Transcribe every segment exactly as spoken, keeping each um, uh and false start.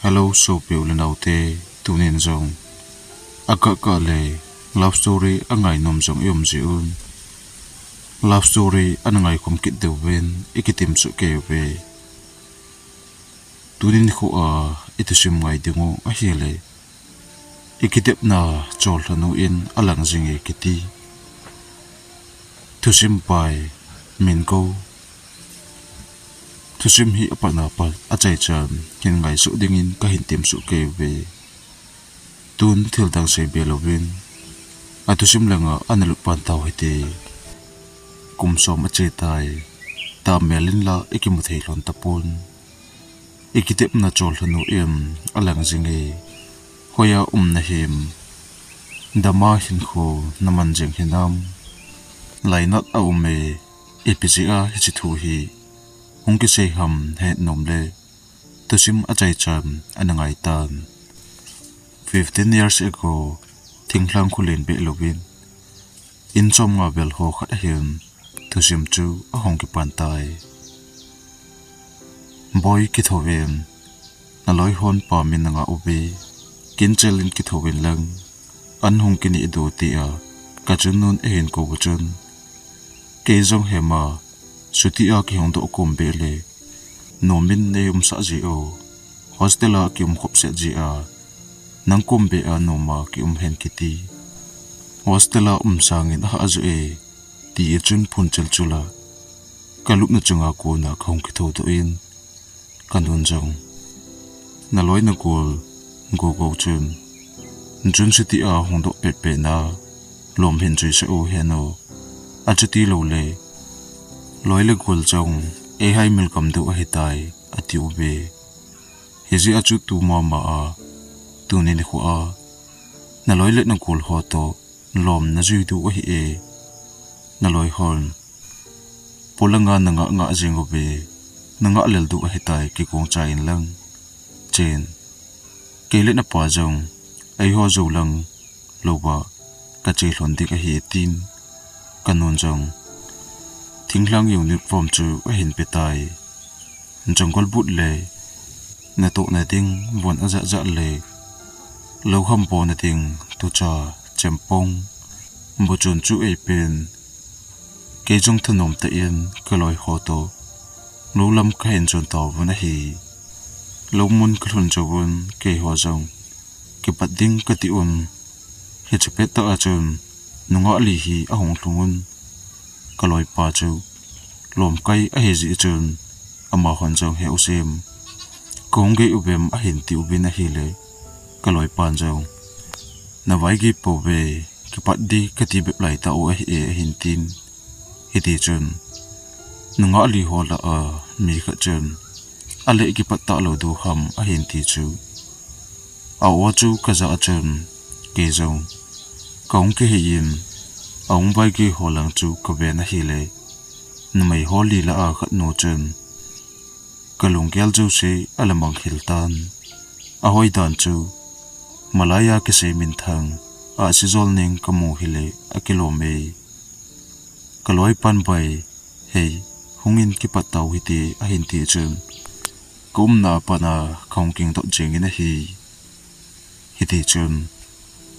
Hello, sopi u le naote, tunin jong akah kah le love story angai nom jong i um ji un. Love story ana ngai khom kit diu vin i kitem soh kei uve. Tunin khu a i thusim ngai ding u ahile, i kitepna Cholhanu in alang jing e kiti. Thusim pai, min ko. Thusim hi apatna pat achaichan hin ngai soh dingin kahin tem soh kei uve. Tun thil dang sei be louvin, a thusim langa ana lut pan tau hite. Kum som ache tai, tah mel in la i kimu thei lhon tapon. I kitepna Cholhanu in alang jing e, hoiya um nahim? Dama hinkho naman jing hinam? Lainat a um e, ipi jeh a hiche thu hi hung kisei ham het nom le, thusim achaichan ana ngai tan. Fifteen years ago, thinglhang khulen be louvin, in som nga vel ho khat ahin, thusim chu ahung kipan tai. Boi, kitho in, naloi hon pa min nanga uve, kinchel in kitho in lang, an hung kineh do, tia kachunun ahin kou chun, kei jong hema, chuti a kihong doh kom be le, nom in nei umsah ji o, hostel a kium khop set ji a, nang kom be a nom a kium hen kiti. Hostel a um sangin ahah jo e, ti chun phun chel chula, kalupna chunga kona kahung kitho doh in, kanun jong, naloi nagol gogo chun, Jun chuti a hung doh pet pet na, lom hin juisah u hen o, achuti lou le, loi le gol jong eihai mil gam diu ahitai, ati uve. Hijeh a chu tu mama a, tuni nikho a, naloi le nagol ho toh lom najui diu ahi e. Naloi hon polanga nangah ngah jing uve, nangah lel diu ahitai, kigong chai in lang. Chen, kei le napa jong eiho jou lang louva kache lhon ding ahi, tin kanun jong thinglhang uniform chu ahin pe tai. Jungle boot le natohna ding von ajat jat le, louham bona ding tucha, chempong, buchun chu eipen, kei jong thanom tah in kaloi ho toh lou lam kahin chon tauvin ahi. Lou mun kalhun jouvun keiho jong kipat ding kati un, hiche pettah a chun nungah li hi ahung lhung un, kaloipa chu lomkai ahi jeh chun, amahon jong, he u Sim, kahung gei uvem, ahin ti uvin ahile, kaloipan jong, navaigei pouve, kipat ding kati bep laitah u ahi e, ahin tin. Hitichun, nungah li ho lah a mi khat chun, aleh kipat talou diu ham, ahin ti chu, a-o chu kajah a chun, kei jong kahung kihei in, ahung vaigei ho lang chu kaven ahile, numei ho li lah a khatnu chun kalunggel jouse alamang hel tan. Ahoi dan chu, malaiya kisei minthang, ahsi jol ning kamu hile akilom e. Kaloipan, Bai, hei, hungin kipat tau hite, ahin ti chun, kaumna a pat a kahung kingdoh jengin ahi. Hitichun,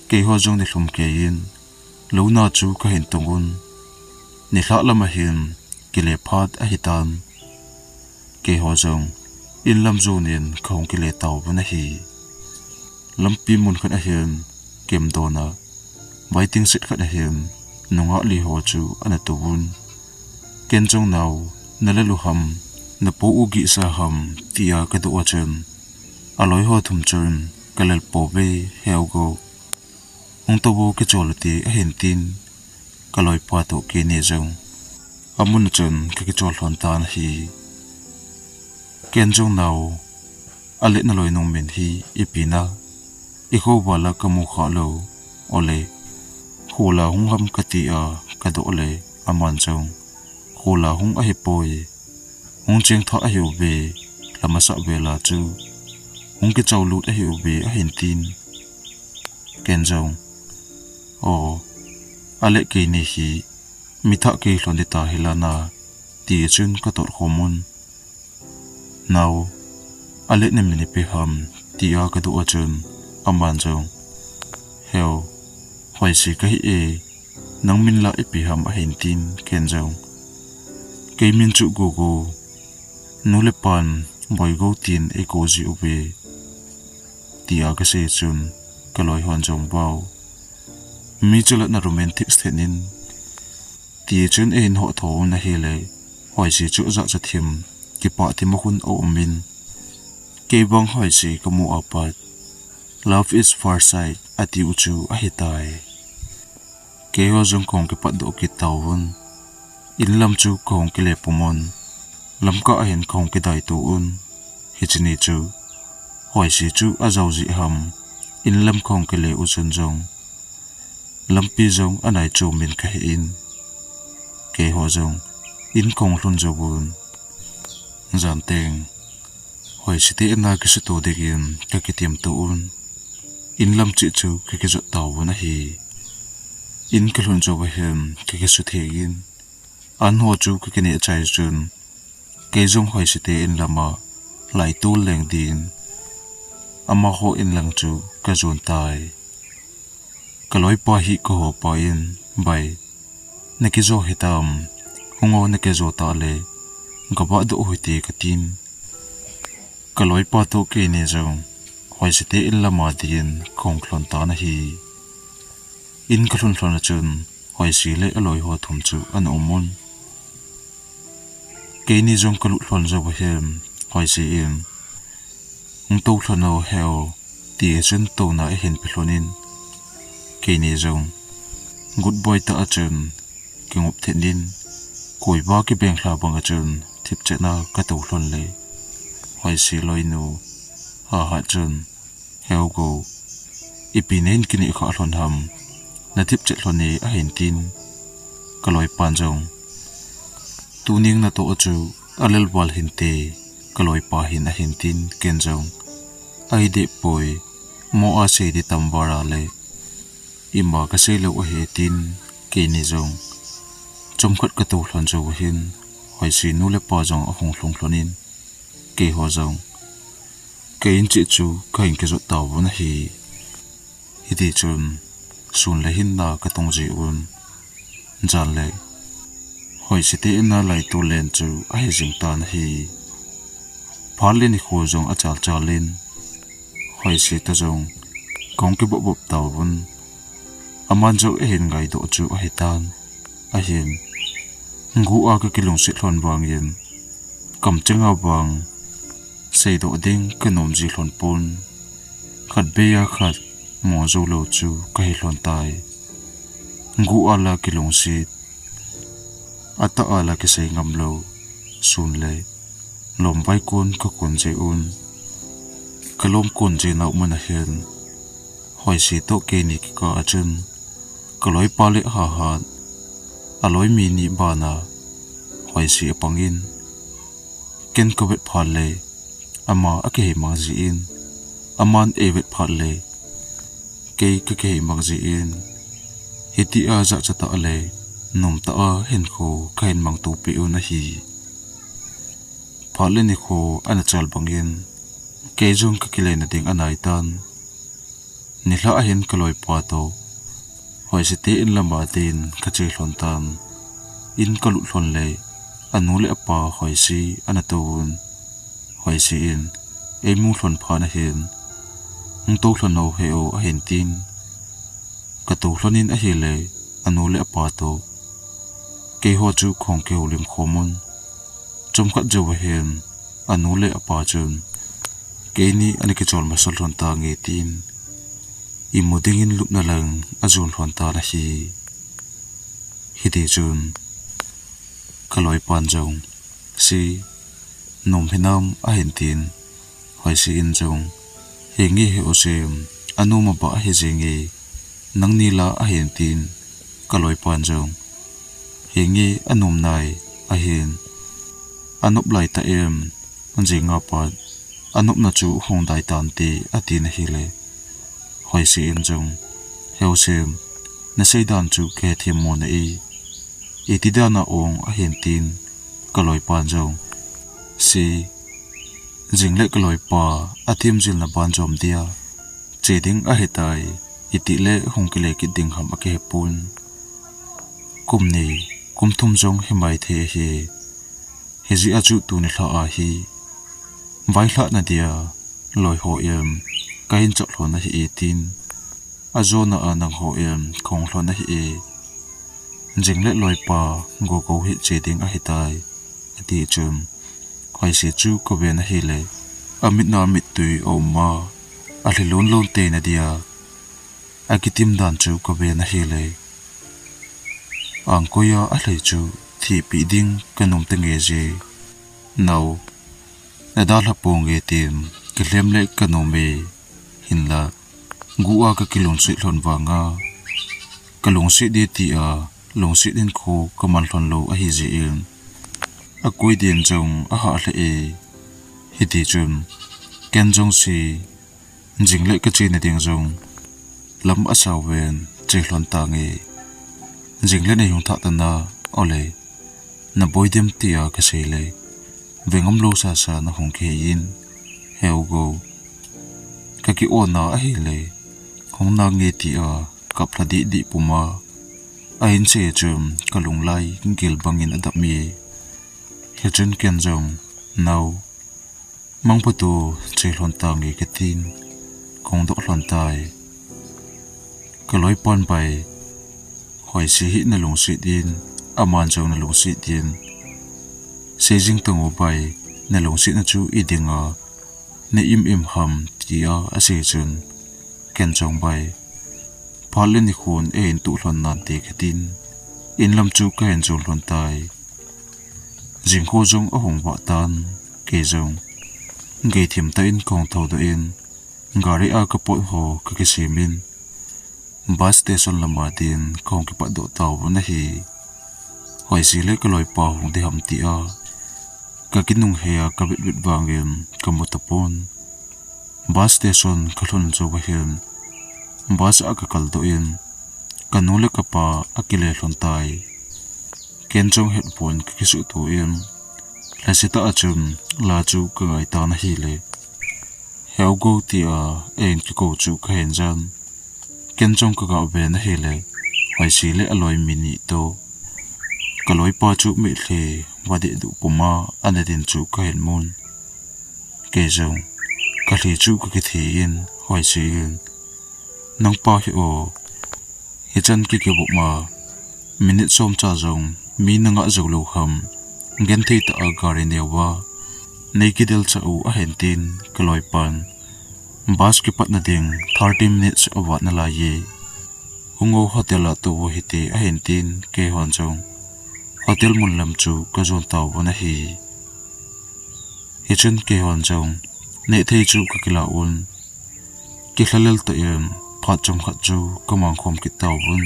keiho jong nilhum kei in, louna chu kahin tong un, nilhah lam ahin kile phat ahitan. Keiho jong inlam jon in kahung kile tauvin ahi. Lampi mun khat ahin, kemdon a, vaiting set khat ahin, nungah li ho chu ana touvun. Ken jong, Nao, nalel u ham, napo u gihsa ham, tia kadoh a chun, aloi ho thum chun, Kalel pouve, heu go, hung touvo, kichol ute, ahin tin, kaloipa toh keini jong amun a chun kakichol lhon tan ahi. Ken jong, Nao, aleh naloinung min hi ipi na, ikhouva la kamu khalou, ole, khola hung ham, katia kadoh le, aman jong, khola hung ahipoi, hung chengthah ahiuve, la masah vela chu hung kichol lut ahiuve, ahin tin. Ken jong, O, aleh keini hi mithah kei lhon ding tahi lana, tichun katot khomun. Nao, aleh namin ipi ham, tia kadoh a chun, aman jong, Heo, Hoisi kahi e, nang min la ipi ham ahin tin, ken jong, Kei min chu Gogo, nu le pan Boigo tin eikou jiuve, tia kasei chun, kaloi hon jong, Vau, mi chu la na romantic thet in, ti chun eihin hotho un ahile, Hoisi chu ajachat thim, kipah thim a khun aumin, Kei vang Hoisi kamu apat, Love is first sight, atiu chu ahitai. Keiho jong kahung kipatdoh kit tauvin, inlam chu kahung kile pum un, lamkah ahin kahung kidaito un, hiche ni chu, Hoisi chu ajao jeh ham, inlam kahung kile u chun jong, lampi jong anai chomin kahe in, keiho jong, in kahung lhun jouvun, jan teng, Hoisi te in a kisuto dingin kakitiem to un, inlam cheh chu kakijot tauvin ahi. In kalhun jouva hin kakisuthengin, an ho chu kakineh chai chun, kei jong Hoisi te inlama laitol leng din, amaho inlang chu kajon tai. Kaloipa hi kahopa in, Bai, nakijo hitam, hungo nakijo tah le, gavahdoh u hite katin, kaloipa toh keini jong, Hoisi te inlama din kahung lhon tan ahi. In kalhun lhon a chun, Hoisi le aloiho thum chu ana umun. Keini jong kalut lhon jouva hin, Hoisi in, Hung tou lhon o heo, ti chun touna ahin pe lhonin, keini jong, good boy tah a chun, kingop thet in, koiva kibenglha bang a chun, thipchet a katou lhon le, Hoisi loinu, Hahat chun, Heo Go, ipi nahin kinehkhah lhon ham, nathipchet lhon e ahin tin, kaloipan jong, Tuning natoh chu alelval hinte, kaloipa hin ahin tin, ken jong, Ahideh poi, mo a sei ding tam vara le, ima kaseilou ahi tin, keini jong, chomkhat katou lhon jouva hin, Hoisi nu le pa jong ahung lhung lhonin, keiho jong, ka in cheh chu kahin kijot tauvin ahi. Hitichun, sun le hinna katong jiuvin, jan le, Hoisi te in a laitol len chu ahi jing tan ahi. Phat le nikho jong achalchal in, Hoisi toh jong kahung kibohboh tauvin, aman jong eihin ngaidoh chu ahitan, ahin, guh a kakilungset lhon vangin, kamcheng a vang seidoh ding kanom ji lhon pon, khatvei a khat mo joulou chu kahi lhon tai. Guh a la kilungset, atah a la kisei ngamlou, sun le lomvai kon kakon jiuvin, kalom kon ji nau mun ahin, Hoisi toh keini kikah a chun, kaloipa le Hahat, aloi mi ni bana, Hoisi apangin, ken kavet phat le, ama akihei mang jin, aman eivet phat le, kei kakihei mang jin, hitia jachat tah le, nomtah a hinkho kahin mangto peh un ahi. Phat le nikho ana chal bangin, kei jong kakilena ding anaitan. Nilhah ahin kaloipa toh, Hoisi te in lama din kache lhon tan. In kalut lhon le, anu le apa Hoisi ana touvun. Hoisi in, eimu lhon phat ahin, hung tou lhon o he o ahin tin. Katou lhonin ahile, anu le apa toh, keiho chu kahung kihoulim khomun. Chomkhat jouva hin, anu le apa chun, keini ana kichol masa lhon tange tin, imu dingin lupna lang ajon lhon tan ahi. Hitichun, kaloipan jong, Si, nom hinam ahin tin, Hoisi in jong, Henge he o Sem, anom abah ahi jenge, nangni la ahin tin, kaloipan jong, Henge anom nai, ahin, anop lai tah em, jinga pat, anopna chu hung dai tante, atin ahile, Hoisi in jong, He o Sem, nasei dan chu kahethem mo na e, iti dan a ong ahin tin, kaloipan jong, Si, Jing le ka loipa a thim jilna ban jom dia che ding ahi tai, iti le hung kile kit ding ham a kihe pon. Kum ni, kum thum jong hi mai thei hi. Hijeh a chu tuni lha a hi, vaihlah na dia loi ho em, ka hin chak lhon ahi e tin, a jona a nang ho em, ka hung lhon ahi e. Jing le loipa, go ko hi che ding ahi tai, ati chun, Hoisi chu ka ven ahi le, a mit na mittui a um a, a lhi lon lon te na dia, a kitim dan chu ka ven ahi le. Angkoi a a lhei chu thihpeh ding ka nom ta nge je. Nao, na dalha ponge tin ka lhem le ka nom e. Hinla, gu a ka kilungset lhon vanga, ka lungset di tia lungset in khu ka man lhon lou ahi jeh in, a koi din jong a hah lheh e. Hiti chun, ken jong si, Jing le ka chena ding jong lam a sao ven, che lhon tange. Jing le nei hung thah tan a, ole, na boi dem tia ka sei le, vengam lou sasa na hung kihei in, heu go. Ka ki-on a ahi le, hung nange tia kap lha dih dih puma, a hin sei chun ka lunglai gil bangin a dap mi. Hichun ken jong, nao, Mangpha tu che lhon tange ka tin, ka hung doh lhon tai. Ka loipan bai, Hoisi hi na lungset in, aman jong na lungset in. Sei jing tang o bai, na lungsetna chu i dinga, na im im ham tia a sei chun, ken jong bai, phat le nikhon ei hin tuh lhon nante ka tin, in lam chu ka hin jon lhon tai. Jing kho jong a hung vah tan, kei jong gei thim tah in ka hung thou doh in, gari a ka pot ho ka kisem in, bus station lama din ka hung kipat doh tauvin ahi. Hoisi le ka loipa hung di ham tia ka kinung hei a ka vet vet vangin ka mu tapon. Bus station ka lhun jou va hin, bus a ka kal doh in, ka nu le ka pa a kile lhon tai. Ken jong headphone ka kisuh to in, lhasetah a chun la chu ka ngai tan ahi le. Heu go tia ei hin kiko chu ka hin jan. Ken jong ka ga ven ahi le, Hoisi le a loi mi ni to. Ka loipa chu mitlhi va deh duh puma a na din chu ka hin mun. Kei jong, ka lhi chu ka kithi in, Hoisi in, nang pa hi o, hichan ki kivup ma, minute som cha jong mi na ngah jou lou ham, genthei tah a gari neo va nei kidel cha u, a hin tin ka loipan. Bus kipatna ding thirty minutes a vat nalai e. Hung o, hotel a tou u hite, a hin tin, kei hon jong hotel mun lam chu ka jon tauvin ahi. Hichun kei hon jong neh thei chu ka kila un. Kilhalel tah in phat chomkhat chu ka mang khom kit tauvin.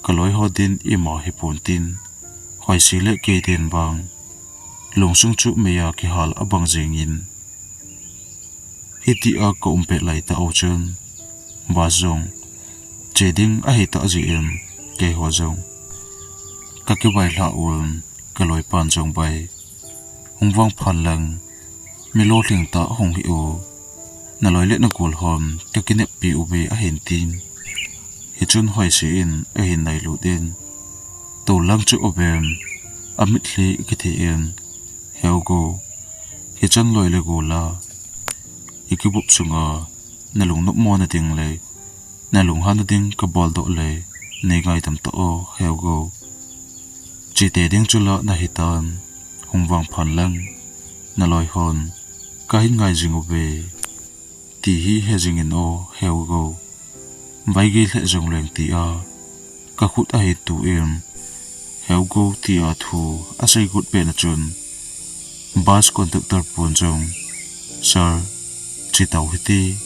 Ka loi ho din ima hi pon tin, Hoisi le kei din vang lungsung chu mei a kihal a bang jing in. Hiti a ka um pet lai tah u chun, bus jong che ding ahi tah jeh in, kei ho jong ka kibai lha un, ka loipan jong bai, hung vang phan lang, mi lolhing tah hung hi o, na loi le na gol hon ka kineppi uve, a hin tin. Hichun Hoisi in a hin nailut in, tou lang chu o vem, a mitlhi kithi in, heu go, hichan loi le gol a i kivup sunga na lungnop mo na ding le na lunghan na ding ka bol doh le, nei ngaidam tah o, heu go. Chite ding chu la na hitan, hung vang phan lang, na loi hon ka hin ngai jing uve, ti hi he jing in o, heu go. Vai gei lheh jong leng, tia ka khut a hin tu in, heu go, tia thu a sei got pet na chun, bus conductor pon jong, Sir, che tau hite,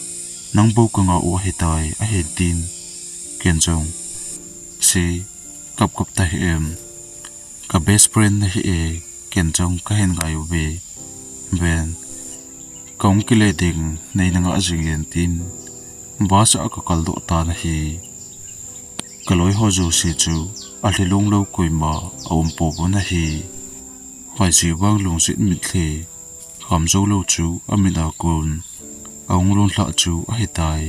nang bou ka ngah u ahi tai, a hin tin. Ken jong, se, kap kap ta hi em, ka best friend na hi e, ken jong ka hin ngai uve. Ven, ka hung kile ding nei na ngah jing in, tin, bus a ka kal doh tan ahi. Ka loi ho jouse chu a lhi lung lou koima a um pouvin ahi. Hoisi vang lungset mitlhi Khamjou lou chu amin a kon ahung lonlhah chu ahitai.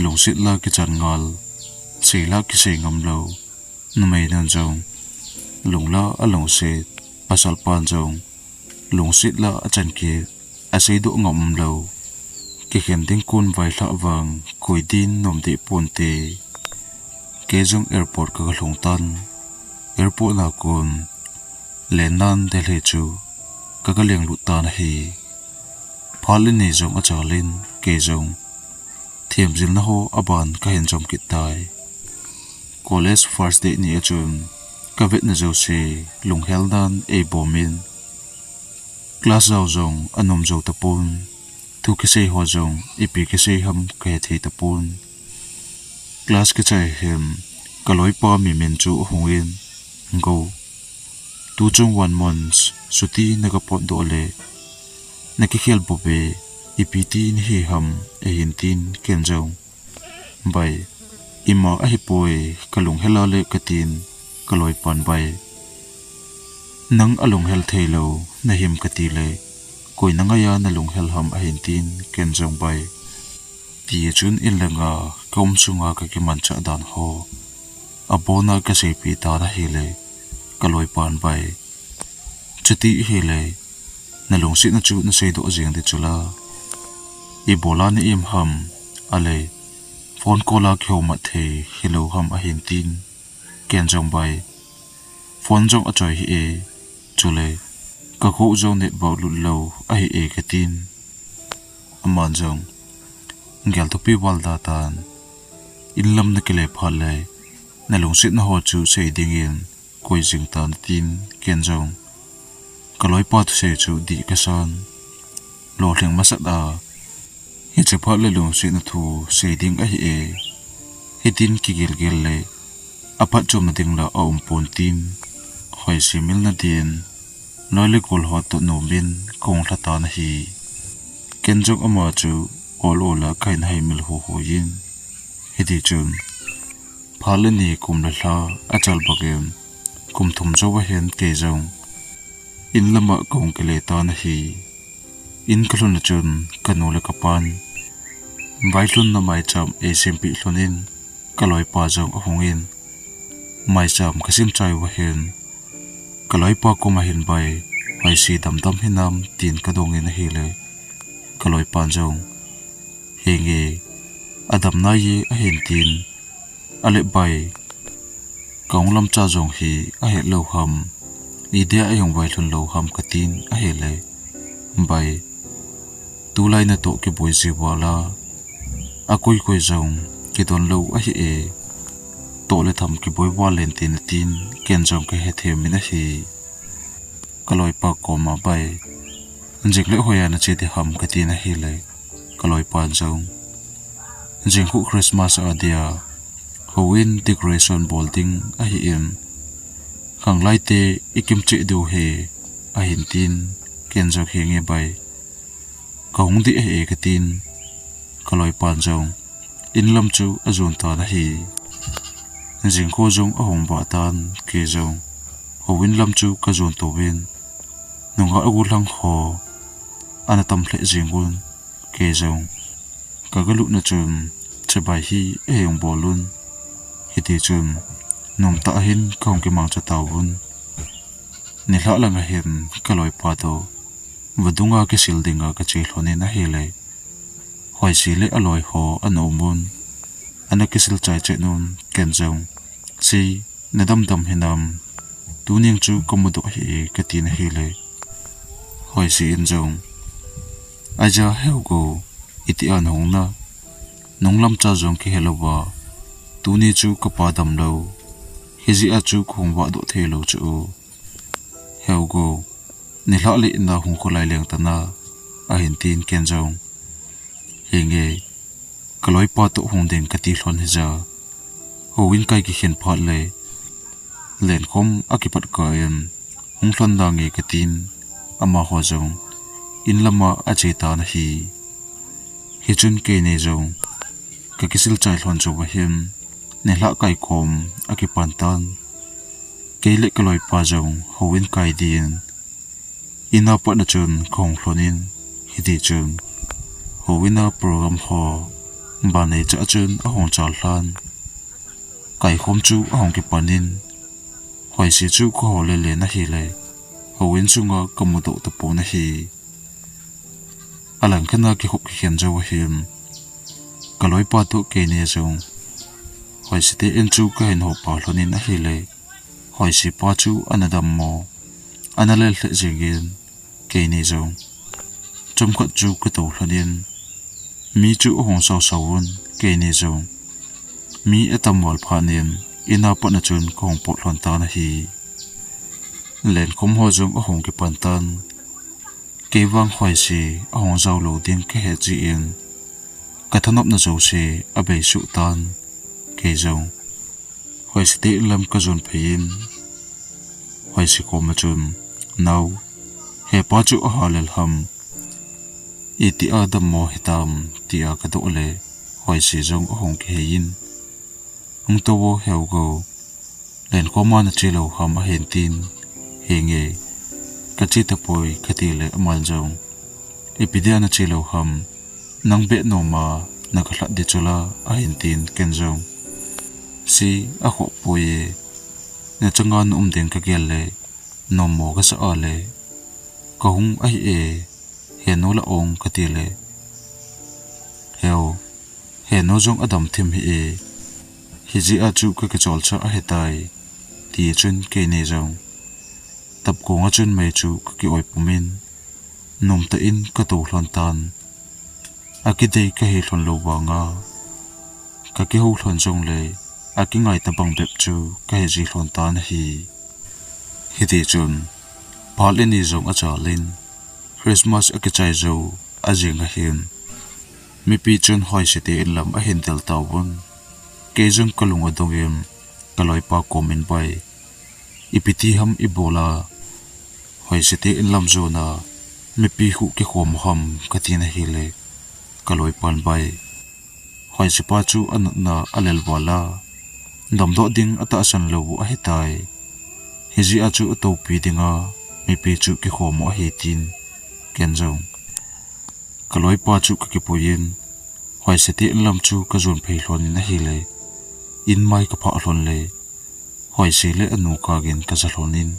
Lungset la kichan ngal, sei la kisei ngam lou numei nan jong, lung la alungset, pasal pan jong lungset la achan kit, aseidoh ngam umlou. Kikhen ding kon vailhah vang koi din nom deh ponte. Kei jong airport kaga lhung tan, airport na kon lennan Delhi chu kaga lenglut tan ahi. Phat le ni jong achal in kei jong themjilna ho aban kahin jom kit tai. College first day ni a chun kavetna jouse lunghel nan eibom in, class jao jong anom jou tapon, thu kisei ho jong ipi kisei ham kahethei tapon. Class kichai hin kaloipa mimin chu ahung in, Go, tuchung one month chutti naga potdoh le nakikhel bou ve, ipi ti nahi ham, ahin tin ken jong, Bai, ima ahipoi, kalunghel a le katin, kaloipan bai, Nang alunghel theilou nahim kati le, koi nangaiya nalunghel ham, ahin tin ken jong bai, Ti chun in le nga kaum sunga kakimanchah dan ho abona kaseipeh tan ahile, kaloipan bai, Chuti ahile nalungsetna chu naseidoh jeng ding chula, ibola na-im ham, ale phone call a kihoumat thei hilou ham, ahin tin ken jong bai, Phone jong achoi hih e, chule kakho jong network lut lou ahi e, katin. Aman jong, Gelthupi val da tan, inlam nakile phat le nalungsetna ho chu sei dingin koi jing tan, atin ken jong kaloipa thusei chu dih kasan. Lolhing masat a, Hiche phat le lungsetna thu sei ding ahi e, hitin kigilgil le aphatchomna ding la aumpon tin, Hoisi milna din loi le gol ho toh nomin kahung lha tan ahi. Ken jong ama chu ol ol a kahin haimil huihui in, hitichun phat le ni kum le lha achal bangin kum thum jou ahin kei jong inlama kahung kile tan ahi. In kalhun a chun kanu le kapan vailhunna maicham eisempeh lhonin, kaloipa jong ahungin, maicham kasim chai uva hin kaloipa koma hin bai, Hoisi damdam hinam, tin kadongin ahile, kaloipan jong, Henge, adam nai e, ahin tin, ale bai, kahung lamcha jong hi ahet lou ham, idia eihung vailhun lou ham, katin ahile, Bai, tulai natoh kiboi ji vala, akoi koi jong kidon lou ahi e, toh le tham kiboi val in tin, atin ken jong kahethem in ahi. Kaloipa koma bai, Jing le hoiya nache ding ham, katin ahile, kaloipan jong, Jing khu Christmas a dia houin decoration bol ding ahin, khanglai te ikim cheh diu ahi, ahin tin, ken jong, Henge bai, kahung ding ahi e, katin, kaloipan jong inlam chu ajon tan ahi. Jingkho jong ahung vah tan, kei jong houin lam chu kajon touvin, nungah gollhang ho ana tam lheh jeng un, kei jong kaga lutna chun chibai hi eihung bol un, hitichun nomtah hin kahung kimangcha tauvin, nilhah langa hin kaloipa toh vadunga kisil dinga kache lhonin ahile, Hoisi le aloi ho ana umun, ana kisil chai chet un, ken jong, Sei, nadamdam hinam, tuning chu kamudoh hih e, katin ahile, Hoisi in jong, Aja, Heugo, itia nahung na, nunglamcha jong kihelouva, tuni chu kapa damlou, hijeh a chu kahung vahdoh theilou chu o. Heugo, nilhah le ina hung kholai leng tan a, ahin tin, ken jong, Henge, kaloipa toh hung ding kati lhon hija, houin kai kikhen phat le lenkhom akipat kah in hung lhon nange, katin, amaho jong inlama ache tan ahi. Hichun keini jong kakisil chai lhon chauva hin nilhah kaikhom akipan tan, kei le kaloipa jong houin kai din Ina pat na chun kahung lhon in, hiti chun houin a program ho banei cha chun ahung chal lhan. Kaikhom chu ahung kipan in, Hoisi chu kahol le le na hile, houin sunga kamudoh tapon ahi. Alangkhat a kikhop kikhen jou ahin, kaloipa toh keini jong Hoisi te in chu kahin houpa lhon in ahile, Hoisi pa chu ana dammo, ana lel lheh jingin, keini jong chomkhat chu katou lhon in, mi chu ahung sausau un, keini jong mi atam val phat in, ina pat na chun kahung pot lhon tan ahi. Lenkhom ho jong ahung kipan tan. Kei vang Hoisi ahung jao lou ding kahe jeh in, kathanopna jouse abei suh tan. Kei jong Hoisi te in lam kajon phei in, Hoisi koma chun, "Nao, hepa chu aha lel ham, itia dammo hitam?" tia kadoh le, Hoisi jong ahung kihei in, "Hung tou vo, heu go, Lenkhom a nache lou ham?" ahin tin, "Henge, kache tapoi," kati le aman jong, "Ipi dia nache lou ham, nang beh nom a nagalhat ding chu la," ahin tin, ken jong, "Chi, akhoh poi e, nachanga na um ding kagel le, nommo kasa a le, kahung ahi e, henu la ong," kati le, "Heu, henu jong adam thim hih e, hijeh a chu kakichol cha ahitai," ti chun keini jong tapkong a chun mei chu kaki-oi pum in, nomtah in katou lhon tan. Akidei kahi lhon lou vang a, kakihou lhon jongle, akingai tabang bep chu kahi ji lhon tan ahi. Hiti chun, phat le ni jong achal in, Christmas akichai jou ajing ahin, mipi chun Hoisi te in lam ahin del tauvin, kei jong kalung adong in, kaloipa kom in bai, "Ipi ti ham ibol a, Hoisi te in lam jon a mipi khu kikhom ham?" kati na hile, kaloipan bai, "Hoisi pa chu anatna alel val a, damdoh ding atahsan lou u ahitai. Hijeh a chu atoupi dinga mipi chu kikhom u ahi," tin, ken jong kaloipa chu kakipui in, Hoisi te in lam chu kajon phei lhon in ahile, in mai kaphah lhon le, Hoisi le anu kagin kaja lhon in,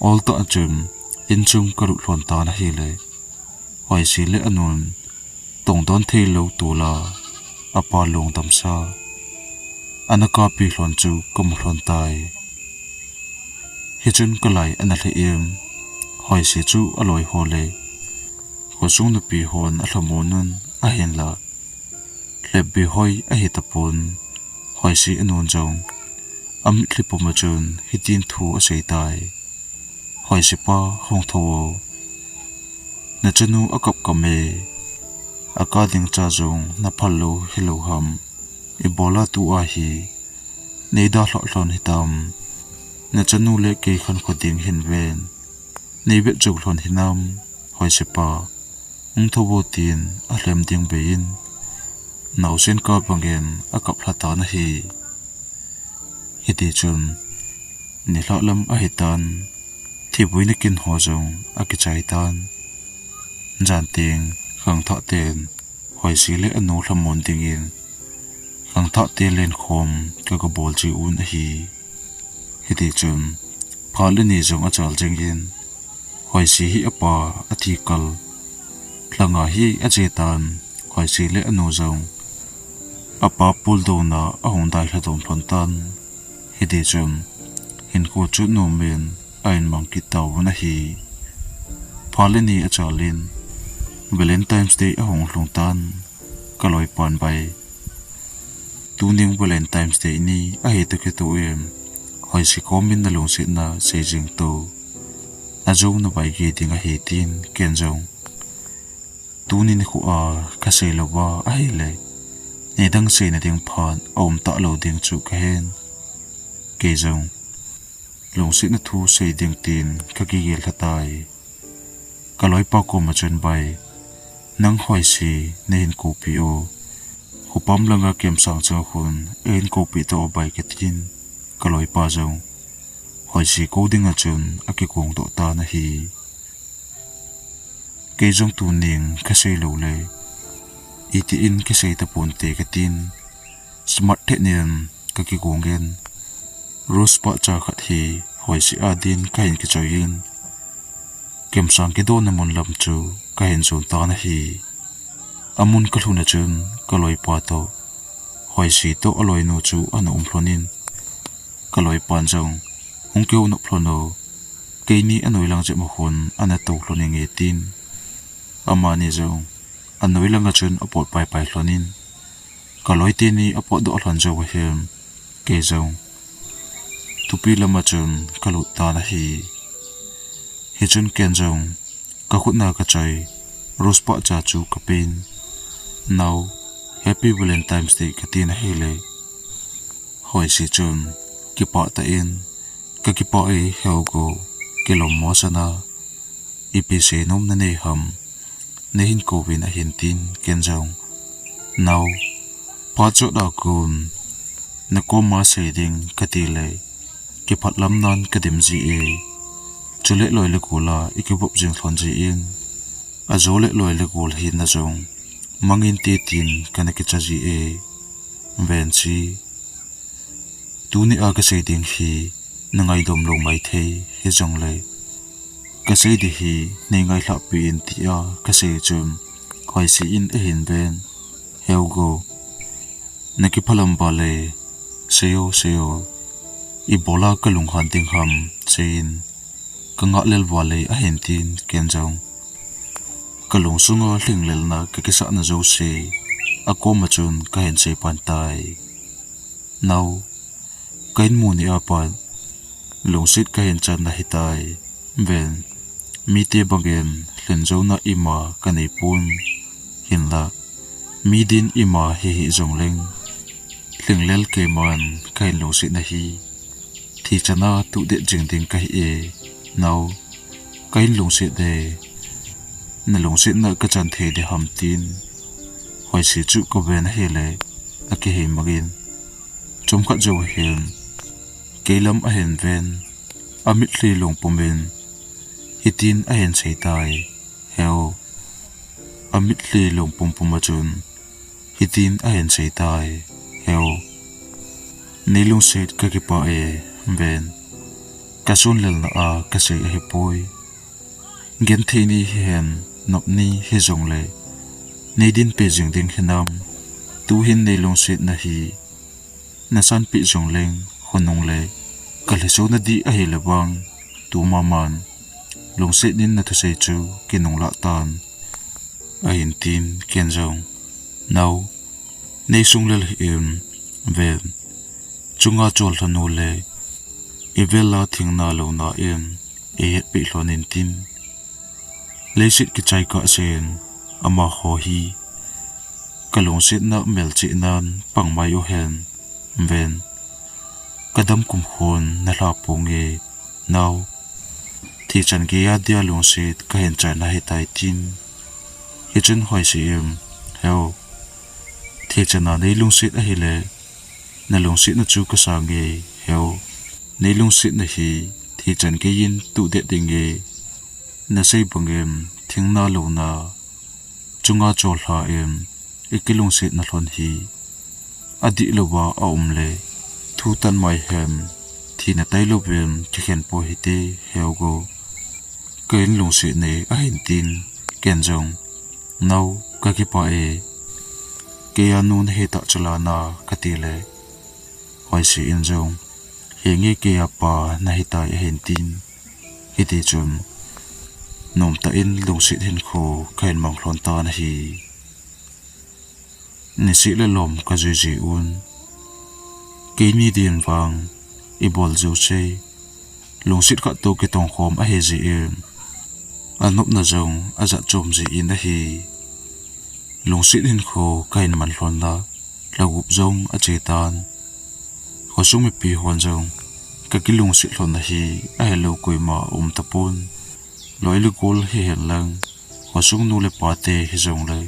oltah a chun in chung kalut lhon tan ahile, Hoisi le anun tongdon thei lou tol a, apa lungdam sa ana kapi lhon chu kamu lhon tai. Hichun kalai ana lheh in, Hoisi chu aloi ho le khosung nupi hon alhamon un ahinla, lhepbi hoi ahi tapon, Hoisi anun jong amitlhi pum a chun hitin thu asei tai, "Hoisi pa, hung thou o. Nachanu akap kap e. Aka ding cha jong naphal lou hilou ham? Ibol a tua hi neida lhoh lhon hitam? Nachanu le kei khankho ding hin ven, neivet jou lhon hinam? Hoisi pa, hung thou o," tin alhem ding bei in, naosen kap bangin akap lha tan ahi. Hiti chun, nilhah lam ahi tan, thibuina kin ho jong akichai tan. Jan teng, khangthah ten Hoisi le anu lhamon dingin, khangthah te lenkhom kaga bol ji un ahi. Hiti chun, phat le ni jong achal jing in, Hoisi hi apa athi kal, lhanga hi ache tan, Hoisi le anu jong apa puldouna ahung dai lha dom lhon tan. Hiti chun, hinkho chu nom in ahin mang kit tauvin ahi. Phat le ni achal in, Valentine's Day ahung lhung tan, kaloipan bai, "Tuning Valentine's Day ni ahi toh kitoh in, Hoisi kom in nalungsetna sei jing to. Ajou nabai gei ding ahi," tin, ken jong, "Tuni nikho a kasei louva ahile, nidang seina ding phat aum talou ding chu kahen," kei jong lungsetna thu sei ding tin kakigel lha tai. Kaloipa koma chun, "Bai, nang Hoisi nahin koupi o. Khopam langa kemsang chang khun eihin koupi tao bai," katin, kaloipa jong Hoisi kou dinga chun akikong doh tan ahi. Kei jong tunin kasei lou le, itin kisei tapon te katin, smart thei nin kakigong in. Rose pahcha khat hi Hoisi a din kahin kichoi in, kemsang kidon na mun lam chu kahin jon tan ahi. Amun kalhun a chun kaloipa toh Hoisi toh aloinu chu ana um lhon in, kaloipan jong, "Hung kihou nop lhon o, keini anoi lang jep ma khun ana tou lhon inge," tin. Amani jong anoi lang a chun apot paipai lhon in, kaloi teni apot doh lhon jou ahin, kei jong thupi lam a chun kalut tan ahi. Hichun ken jong kakhut na kachoi, Rose pahcha chu kapen. Nao, Happy Valentine's Day katin ahile, Hoisi chun kipah tah in, "Kakipah e Heugo, kilom mo sana, ipi seinom nanei ham, neihin kouvin," ahin tin, ken jong, "Nao, phat chot a kon nakoma sei ding," kati le, kiphat lam nan kadim ji e. Chule loi le gol a ikivop jing lhon ji in, ajo le loi le gol hina jong mangin te tin kana kicha ji e. Ven si, tuni a kasei ding hi nangaidam lou maithei hijongle, kasei ding hi neingailhah peh in tia kasei chun, Hoisi in ahin ven, "Heugo, nakiphalam vale, sei o, sei o, ibola kalunghan ding ham, sei in, kangah lel vale," ahin tin, ken jong kalung sunga lhinglelna kakisahna jouse akoma chun kahin sei pan tai. Nao, ka inmu ni a pat lungset kahin chan nahitai. Ven, mite bangin lhin jouna ima kanei pon, hinlah mi din ima hi hih jongleng, lhinglel keiman kahin lungset nahi. Thi chan a tuh det jing ding kahi e, nao, kahin lungset e, nalungsetna kachan thei ding ham tin, Hoisi chu kaven ahile, akihei mangin, chomkhat jou hin keilam ahin ven, amitlhi lungpum in hitin ahin sei tai, Heu. Amitlhi lungpum pum a chun hitin ahin sei tai, Heu, neilungset kakipah e, ven, kasunlelna a kasei ahipoi. Genthei ni hihen, nop ni hijongle, neidinpeh jing ding hinam, tuhin neilungsetna hi nasanpeh jongleng, khonung le kalhiso nading ahile vang, tumaman lungset in nathusei chu kinunglah tan, ahin tin, ken jong, nao, neisunglel hih in, ven, chunga chollha nu le ivela thingna louna in eihetpeh lhon intin, leiset kichai kahsen, amaho hi kalungsetna melchihnan pang mai uhen, ven, kadam kumkhon nalha ponge, nao, thi chan geiya dia lungset kahin chai nahitai tin. Hichun Hoisi in, Heu, thi chan a neilungset ahile, nalungsetna chu kasange, Heu, neilungsetna hi thi chan geiyin tuh det dinge, nasei bangin thingna louna chunga chollha in ikilungsetna lhon hi adihlouva aumle, thu tan mai hen, thina tailouvin kikhen poi hite, Heugo, kahin lungset e, ahin tin, ken jong, nao, kakipah e, keia nu nahitah chu lana, katile, Hoisi in jong, henge, keia pa nahitai, ahin tin. Hitichun nomtah in lungset hinkho kahin mang lhon tan ahi. Nisih le lom kajui jeh un, keini din vang ibol jouse lungset khat toh kitongkhom ahijeh in, anopna jong ajat chom jeh in ahi. Lungset hinkho kahin man lhonna lhagup jong ache tan. Khosung mipi hon jong kakilungset lhonna hi ahelou koima aum tapon. Loi le gol hihen lang, khosung nu le pate hijongle,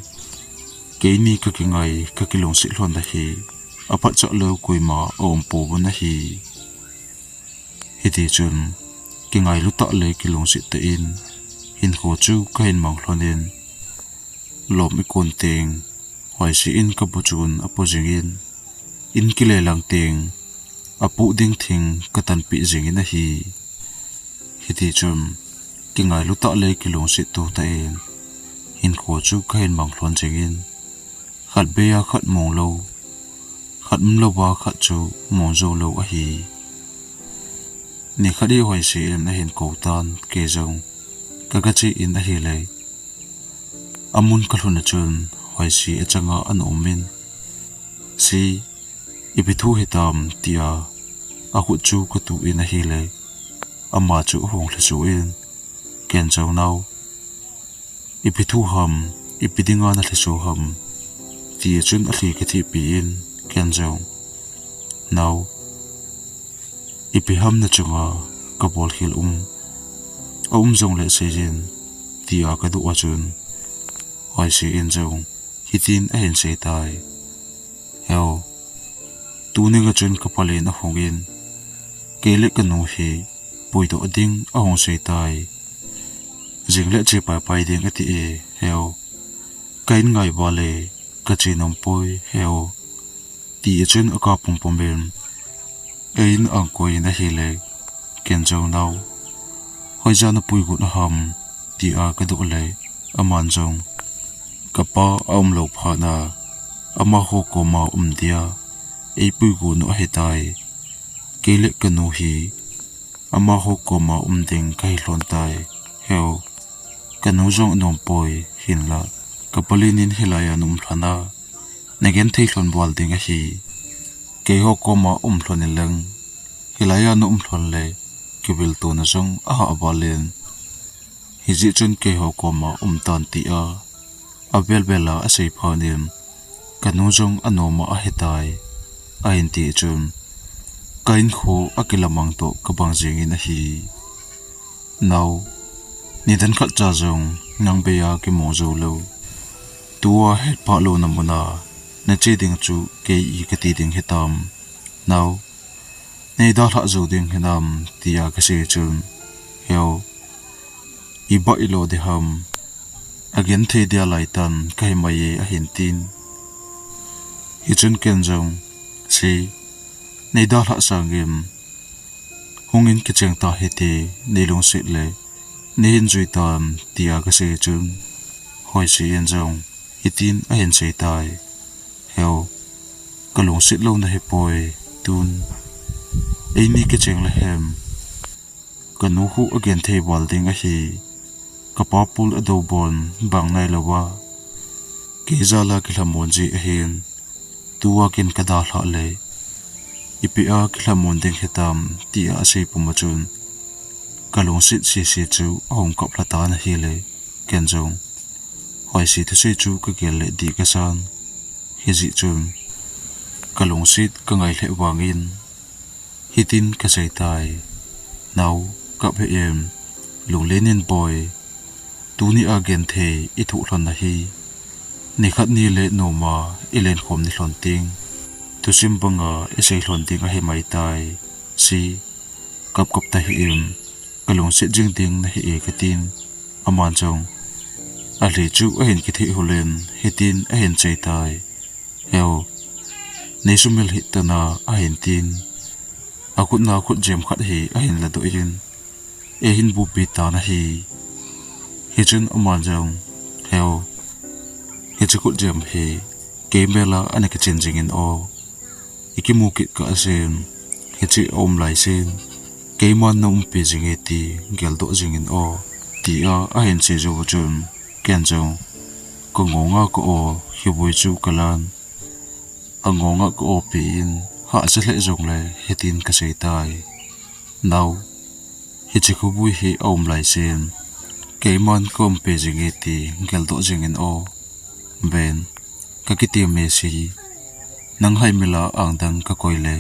keini kakingai, kakilungset lhonna hi aphatchah lou koima aum pouvin ahi. Hitichun, kingailu tah le kilungset tah in hinkho chu kahin mang lhon in, lom ikon teng, Hoisi in kabu chun apu jing in, in kile lang teng, apu ding thing katan pi jing in ahi. Hiti chun, kingailu tah le kilungset to tah in, hinkho chu kahin mang lhon jing in, khat bei a khat mong lou, khat um lou a khat chu mong jou lou ahi. Ni khat hi Hoisi in ahin kou tan, kei jong ka gache in ahile, amun kalhun a chun Hoisi achanga ana um in, "Si, ipi thu hitam?" tia akhut chu katu in ahile, ama chu ahung lhaso in, ken jong, "Nao, ipi thu ham, ipi dinga nalhaso ham?" tia chun alhi kathehpi in, ken jong, "Nao, ipi ham nachunga kabol khel um, aum jongle seijin," tia kadoh a chun, Hoisi in jong hitin ahin seitai, "Heo, tuni nga chun kapalen ahung in, kei le kanu hi puidoh ding ahung seitai. Jing le che paipai ding ati e, heo. Kahin ngai vale, kache nom poi, heo," tia chun aka pumpum in, ei in angkoi in ahile, ken jong, "Nao, hoija napuigot ham?" tia kadoh le, aman jong, "Kapa aum lou phat a, amaho koma um dia eipuigot u ahitai. Kei le kanu hi amaho koma um ding kahi lhon tai, heo. Kanu jong anom poi, hinla kapalen in hilai a naum lhon a, nagenthei lhon val ding ahi. Keiho koma um lhon in lang, hilai a naum lhon le kivilto na jong ahah val in. Hijeh chun keiho koma um tan," tia avel vel a asei phat in, "Kanu jong anom a ahitai," ahin ti chun, kahinkho akilamang toh kabang jing in ahi. "Nao, nidan khat cha jong nang bei a kimong jou lou, tua hetphah louna mun a nache ding chu kei i kati ding hitam? Nao, neidalhah jou ding hinam?" tia kasei chun, "Heo, iba ilo ding ham, agenthei dia laitan kahi mai e," ahin tin. Hichun ken jong, "Si, neidalhah sangin hung in kicheng ta hite, neilungset le neihin jui tan," tia kasei chun, Hoisi in jong hitin ahin seitai, "Heo, kalungset lou nahi poi, tun eini kicheng le hem, kanu khu agenthei val ding ahi, kapa pul adobon bang nai lou a, kei jal a kilhamon ji ahin, tua kin kadalhah le, ipi a kilhamon ding hitam?" tia asei pum a chun, kalungset sese chu ahung kap lha tan ahile, ken jong Hoisi thusei chu kagel le dih kasan. Hijeh chun kalungset kangai lheh vangin hitin kaseitai, "Nao, kap hih in, lunglen in boi, tuni a genthei ithoh lhon ahi. Nikhat nile nom a ilenkhom ni lhon ding, thusim banga isei lhon ding ahi maitai. Si, kap kap tahih in, kalungset jing ding nahi e," katin, aman jong alhi chu ahin kithih hul in hitin ahin seitai, "Heo, neisumil hih tan," ahin tin, akhut na khutjem khat hi ahin ladoh in, eihin bupi tan ahi. Hichun aman jong, "Heo, hiche khutjem hi kei mel a ana kichen jingin o, ikimu kit kah ahin, hiche aum lai sen, keiman naumpi jinge ti geldoh jingin o," tia ahin sei jou chun, ken jong kangonga ka o, hivui chu kalan, angonga ka opi in, hahsa lheh jongle hitin kaseitai, "Nao, hiche khovui hi aum lai sen, keiman kaumpi jinge ti geldoh jingin o. Ven, kakitiem e Si, nang haimil a angdang kakoi le,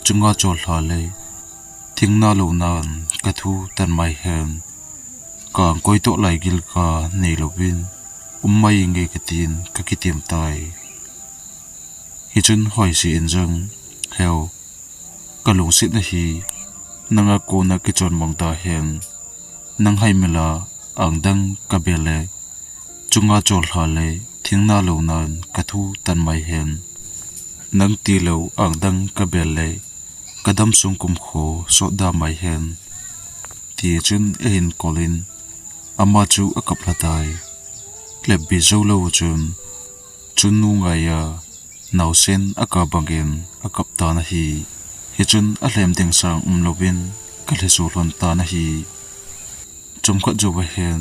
chunga chollha le, thingna louna in kathu tan mai hen, kaangkoi toh laigil kanei louvin um mai inge," katin kakitiem tai. Hichun Hoisi in jong, "Heo, kalungset nahi, nanga kona kichon mang tahen, nang haimil a angdang kabel le, chunga chollha le, thingna lounan kathu tan mai hen. Nang tilou angdang kabel le, kadam sung kumkho sotda mai hen. Tichun eihin kolin, ama chu akap lhatai. Lepbi joulou chun, chunnu ngaiya, naosen akap bangin akap tan ahi. Hichun alhem ding sang umlouvin kalhiso lhon tan ahi. Chomkhat jouva hin,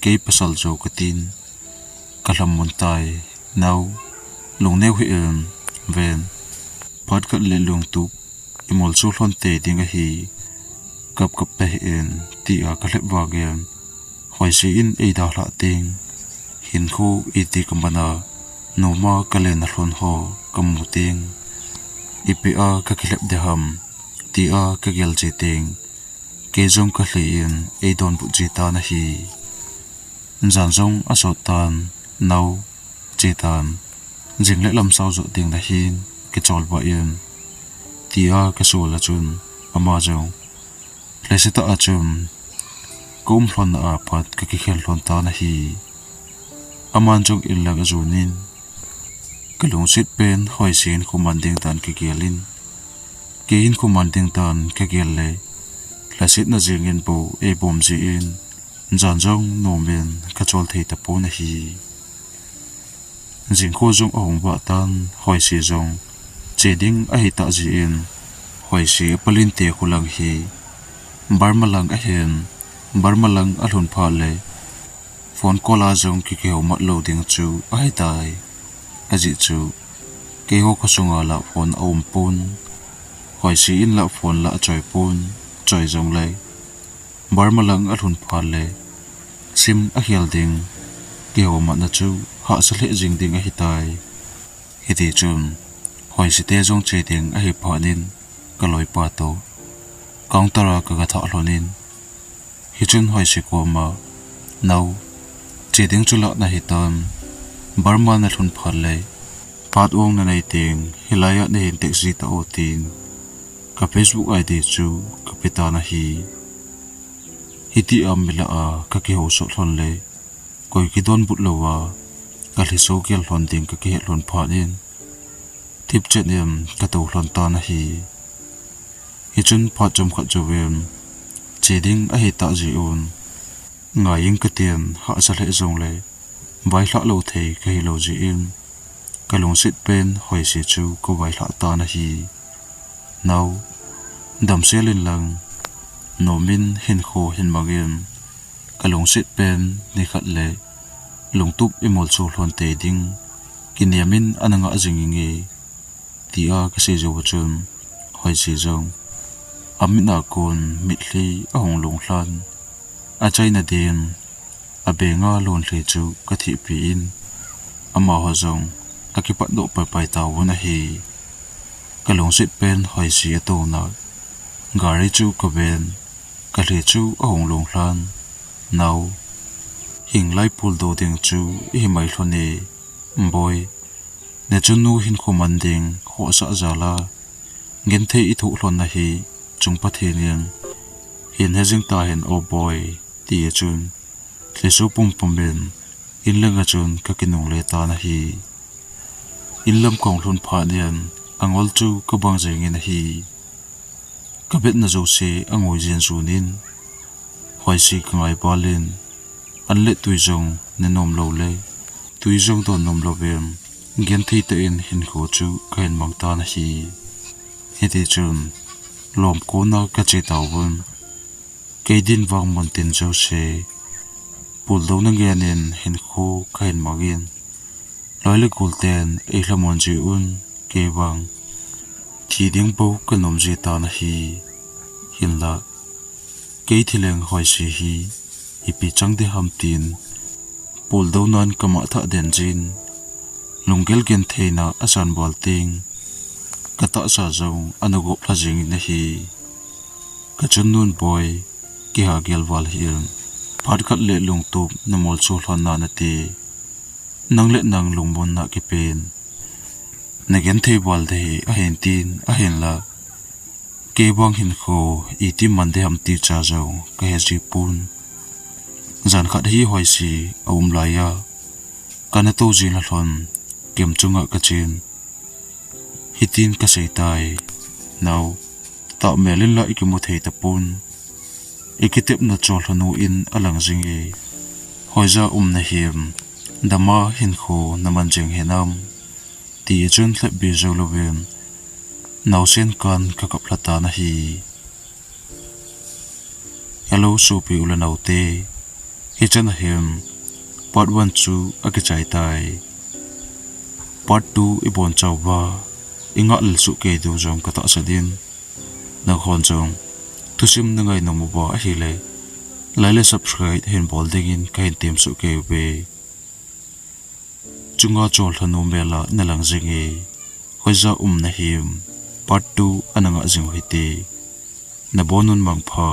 kei pasal jou katin, kalhamon tai, nao, lungneo hih in, ven, phat khat le lungtup imolso lhon tei ding ahi, kapkap tahih in, tia kalhep vangin, Hoisi in eidalhah teng, hinkho iti kaman a, noma kalen na lhon ho kamu teng, ipi a kakilhep ding ham, tia kagel che teng, kei jong kalhei in eidonbut che tan ahi. Jan jong asot tan, nao, che tan, jing le lamsao jot ding nahin, kicholvah in, tia kasol a chun, ama jong, lhaisetah a chun, kaum lhonna a pat kakikhel lhon tan ahi. Aman jong in lang ajonin, kalungset pen Hoisi hinkho man ding dan kagelin, kei hinkho man ding dan kagel le, lhasetna jengin bou eibom jin, jan jong nomin kachol thei tapon ahi. Jingkho jong ahung vah tan, Hoisi jong che ding ahitah jeh in, Hoisi apalin te kho lang hi Burma lang ahin, Burma lang alhun phat le, phone call a jong kikihoumat lou ding chu ahitai. Ajeh chu, keiho khosunga la phone aumpon, Hoisi in la phone la achoipon, choi jongle, Burma lang alhun phat le, sim akhel ding, kihoumatna chu hahsa lheh jing ding ahitai. Hitichun, Hoisi te jong che ding ahi phat in, kaloipa toh counter a kagathah lhonin, hichun Hoisi koma, nao, che ding chu la nahitan, Burma nalhun phat le, phat ong nanei teng, hilai a nahin text ji tao tin, ka Facebook ID chu kapetan ahi. Hitia mi lah a kakihouso lhon le, koi kidonbut louva, kalhiso gel lhon ding kakihet lhon phat in, thipchet in katou lhon tan ahi. Hichun phat chomkhat jouvin, che ding ahitah jeh un, ngai inge katin hahsa lheh jongle, vailhah lou thei kahilou jeh in, kalungset pen Hoisi chu kavailhah tan ahi. Nao, damsel in lang, nomin hinkho hin mangin, kalungset pen nikhat le, lungtup imolso lhon tei ding, kiniamin ana ngah jing inge, tia kasei jouva chun, Hoisi jong, amit a kon mitlhi ahung lunglhan, achaina din, abenga lonlhi chu kathehpi in, amaho jong akipatdoh paipai tauvin ahi. Kalungset pen Hoisi atouna, gari chu kaven, kalhi chu ahung lunglhan, nao, hinglai puldou ding chu ihi mai lhon e, boi, nachunnu hinkho man ding khohsah jal a, genthei ithoh lhonna hi, chung Pathen in, hin hejing tahen o boi, tia chun, lhiso pumpum in, in langa chun kakinungle tan ahi. In lam kahung lhun phat in, angol chu kabang jengin ahi. Kabetna jouse angoi jeng jun in, Hoisi kangai valin, an le twi jong nenom lou le, twi jong don nom louvin, genthei tah in hinkho chu kahin mang tan ahi. Hitichun, lom kona kache tauvin, kei din vang mun tin jouse, puldouna ngen in hinkho kahin mangin, loi le gol ten eilhamon jeh un, kei vang thi ding bou kanom ji tan ahi. Hinlah, kei thi leng Hoisi hi ipi chang ding ham tin, puldounan kamah thah den jin, lunggel gentheina asan val teng, katahsa jong ana gop lha jengin ahi. Kachunnun boi, kihagel val hih in, phat khat le lungtup namolso lhon nan nate, nang le nang lungmonna kipen, nagenthei val ding ahi ahin tin, ahinlah, kei vang hinkho iti man ding ham ti cha jong kahe ji pon. Jan khat hi hoise a um laiya, kana tou jin lhon, kem chunga kachen. Hitin kasei tai, nao, tahmel in la ikimu thei tapon. Ikitepna chollhanu in alang jing e. Hoija um nahim, dama hinkho naman jing hinam, ti chun lhepbe jou louvin, naosen kan kakap lha tan ahi. Hello sopi u le naote, hichan ahin part one chu akichai tai. Part two ibon chauva, ingah lel soh kei diu jong katahsan in. Nanghon jong thusim nangai nom uva ahile, like le subscribe hin bol dingin kahin temsoh kei uve. Chunga chollhanu mel a nalang jing e. Hoija um nahim, part two ana ngah jing u hite. Nabonun mangpha.